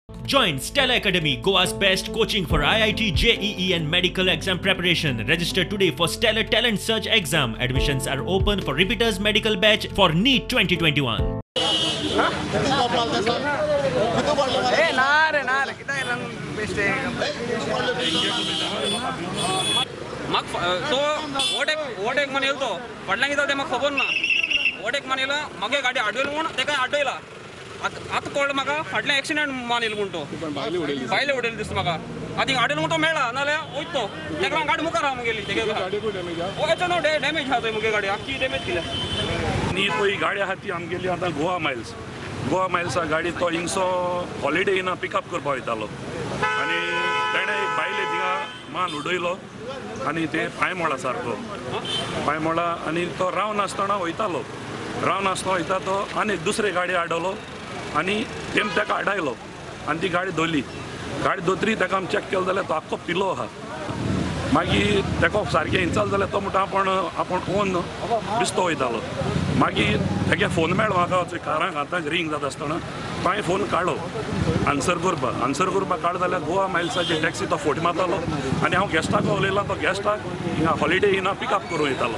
Join Stella Academy, Goa's best coaching for IIT, JEE and medical exam preparation. Register today for Stellar Talent Search exam. Admissions are open for repeaters medical batch for NEET 2021. तो overtake मान येयलो तो फाटल्यान कितें तें म्हाका खबर ना. ओवरटेक मान येयला मागे गाडी आडयली म्हूण तेका आडयला. आतां कळ्ळें म्हाका फाटल्यान एक्सिडंट मान येयलो म्हूण तो भायले उडयले दिसता म्हाका. आतां आडयलो म्हूण तो मेळ्ळा नाल्यार वयता तो तेका लागून गाडी मुखार आहा मुगेली. तेगे न्हू डॅमेज आहा थंय मुगे गाडी आख्खी डॅमेज केल्या. न्ही पळय गाडी आहा ती आमगेली आतां गोवा मायल्स. गोवा मायल्सा गाडी तो हिंगसो हॉलिडे इना पिकअप करपाक वयतालो आनी तेणें एक बायले थिंगा मान उडयलो आनी ते पांयमोळा सारको पांयमोळा आनी तो रावन आसतना वयतालो. रावन आसतना वयता तो आनी दुसरे गाडी आडवलो आनी तेम ताका आडायलो आनी ती गाडी धरली. गाडी धोतरी ताका आमी चॅक केलो जाल्यार तो आख्खो पिलो आहा. मागीर ताका सारकें हिंचाल जाल्यार तो म्हणटा आपूण आपूण ओन बिस्तो वयतालो. मागीर तेगे फोन मेळ्ळो म्हाका कारांक आतां रिंग जाता आसतना तो हांवें फोन काडलो आन्सर करपाक. आन्सर करपाक काडलो जाल्यार गोवा मायल्साची टॅक्सी तो फोट मारतालो आनी हांव गॅस्टाक उलयला तो गॅस्टाक हिंगा हॉलिडे इना पिकअप करूं वयतालो.